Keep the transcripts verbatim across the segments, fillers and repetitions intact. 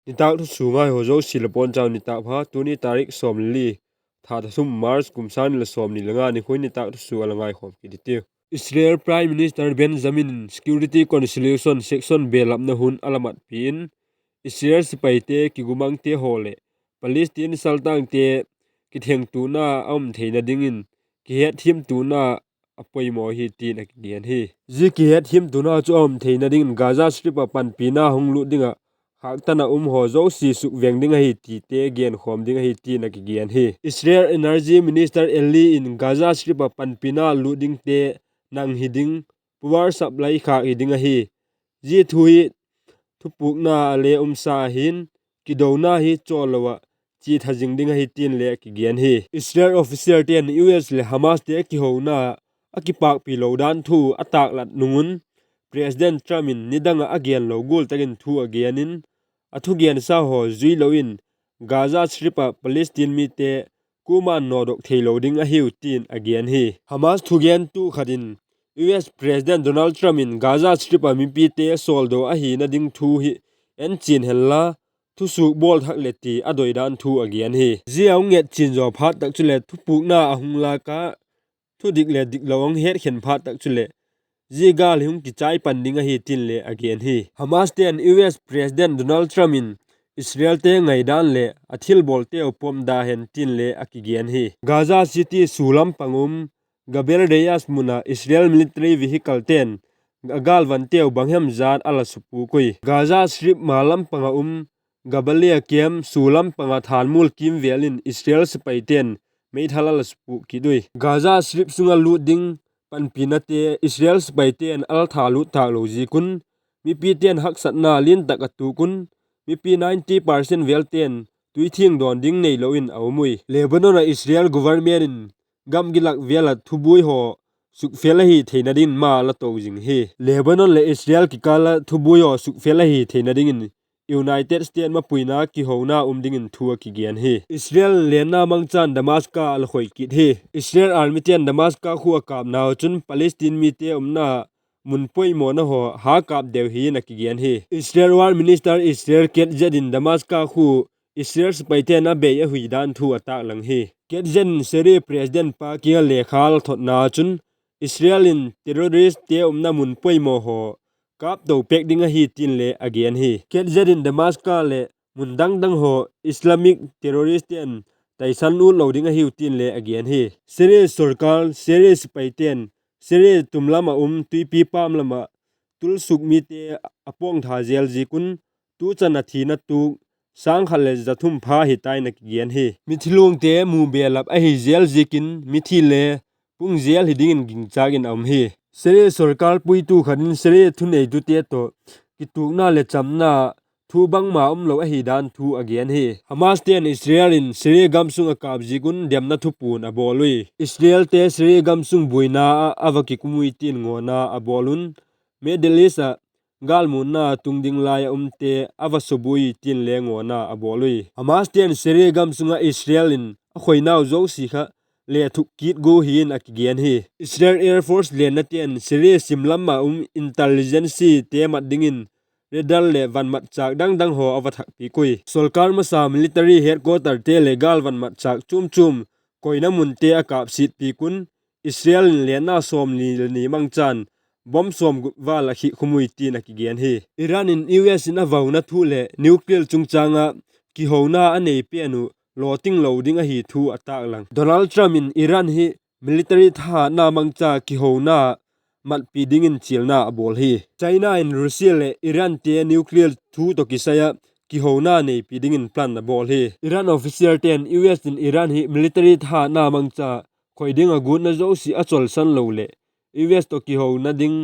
Nitâk thusua ngai haw zosia la pawn chau nitâk pha. Tuni tarik sawm le li, tha thum March, kum sâng ni le sawmni le nga ni khu nitâk thusua la ngaikhawm kit i tiu. Israel Prime Minister Benjamin in Security Council session belapna hun a la matpi in, Israel sipaite, kigumangte haw leh Palestine saltangte kithengtuana a um theina dingin kihetthiamtuana a poimaw hi tin a kigen hi. Zia kihetthiamtuana chu a um theina dingin Gaza Strip ah panpina hung lût ding ah khâktan a um haw zosia sukveng ding ahi tite genkhawm ding ahi tin a kigen hi. Israel Energy Minister Eli in Gaza Strip ah panpina lût dingte nang hi ding, power supply khâk hi ding ahi. Zia thu hi thupukna a le umsa ahi'n, kidona hi chawllo ah chiatha zing ding ahi tin le a kigen hi. Israel officialte'n U S leh Hamaste kihona a kipâkpi lo dan thu a tâklat nung un, President Trump in nidang ah a genlo gual tak in thu a gen in, a thugensa haw zui lo in Gaza Strip ah Palestine mite kuama'n nawdok theilo ding ahiu tin a gen hi. Hamas thugentu khat in U S President Donald Trump in Gaza Strip ah mipite sawldaw ahina ding thu hi enchian henla, thusuak bawl thak leh ti a doi dan thu a gen hi. Zia a hung etchian zaw phat tak chuleh thupukna a hung lâk a, thudik leh diklo a hung hetkhen phat tak chuleh zia gâl hi hung kichai pan ding ahi tin le a gen hi. Hamaste'n U S President Donald Trump in Israelte ngaidan leh a thilbawlteu pom da hen tin le a kigen hi. Gaza City sua lam pang um Jebel Eyal mun ah Israel military vehiclete'n a gâlvanteu banghem zat a la supuk ui. Gaza Strip ma lam pang ah um Jabalia camp sua lam pang ah thânmual kîmvêl in Israel sipaite'n meithal a la supuk kit ui. Gaza Strip sung ah lût ding panpinate Israel sipaite'n a la thalût tâk lo ziak un, mipite'n haksatna lian tak a tuak un, mipi ninety percent vêlte'n tuithiang dawn ding neilo in a um ui. Lebanon ah Israel government in gamgi lak vêl ah thubuai haw sukfel ahi theina dingin ma la to zing hi. Lebanon leh Israel kikâl ah thubuai haw sukfel ahi theina dingin United States mapuina kihona um dingin thu a kigen hi. Israel in lenna mangchan Damascus a la khoi kit hi. Israel armyte'n Damascus khua a kâpnau chun Palestine mite umna mun poimawna haw ha kâp deu hi'n a kigen hi. Israel War Minister Israel Katz in Damascus khua Israel sipaite'n a bei a hui dan thu a tâklang hi. Katz in Syria president pa kiang ah lekha a la thotna chun, Israel in terroristte umna mun poimaw haw kâp to pêk ding ahi tin le a gen hi. Katz in Damascus leh mun dang dang haw Islamic terroristte'n taisan ut lo ding ahiu tin le a gen hi. Syria sorkar, Syria sipaite'n Syria tum lam ah um tuipi pâm lam ah tulsuk mite a pawngtha zel ziak un, tuchan a thina tuak sâng khat leh za thum pha hi tai in a kigen hi. Mithiluangte mu belap ahi zel ziakin mithi le pung zel hi dingin gingchâk in a um hi. Syria sorkar puitu khat in Syria thuneitute tawh kituakna leh chamna thu bangma umlo ahi dan thu a gen hi. Hamaste'n Israel in Syria gamsung a kâp ziak un demna thupuan a bawl ui. Israelte Syria gamsung buaina ah a va kikum ui tin ngawna a bawl un, Middle East ah gâlmunna tung ding lai ah umte a va sawp ui tin le ngawna a bawl ui. Hamaste'n Syria gamsung ah Israel in a khoinau zosia kha lethuk kit gua hi'n a kigen hi. Israel Air Force lennate'n Syria sim lam ah um intelligencete mat dingin radar leh van matchâk dang dang haw a va thakpiak ui. Sorkar masa military headquarterte leh gâl van matchâk chuam chuam koina munte a kâpsiatpiak un, Israel in lenna sawmni le ni mangchan bomb sawmgup val a khikkhum ui tin a kigen hi. Iran in U S in a vauna thu leh nuclear chungchâng ah kihona a nei pen uh lawting lo ding ahi thu a tâklang. Donald Trump in Iran hi military thahatna mangcha kihona matpi dingin chialna a bawl hi. China in Russia leh Irante nuclear thu tawh kisai ah kihona neipi dingin plan a bawl hi. Iran officialte'n U S in Iran hi military thahatna mangcha khoi ding a gûtna zosia a chawlsan lo leh U S tawh kihona ding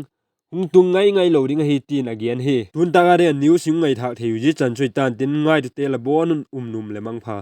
hung tung ngai ngai lo ding ahi tin a gen hi. Tun tak a ding news hung ngaithâk thei uh zia chan chu hi ta'n tin, ngaitute la bawn un um nuam leh mangpha.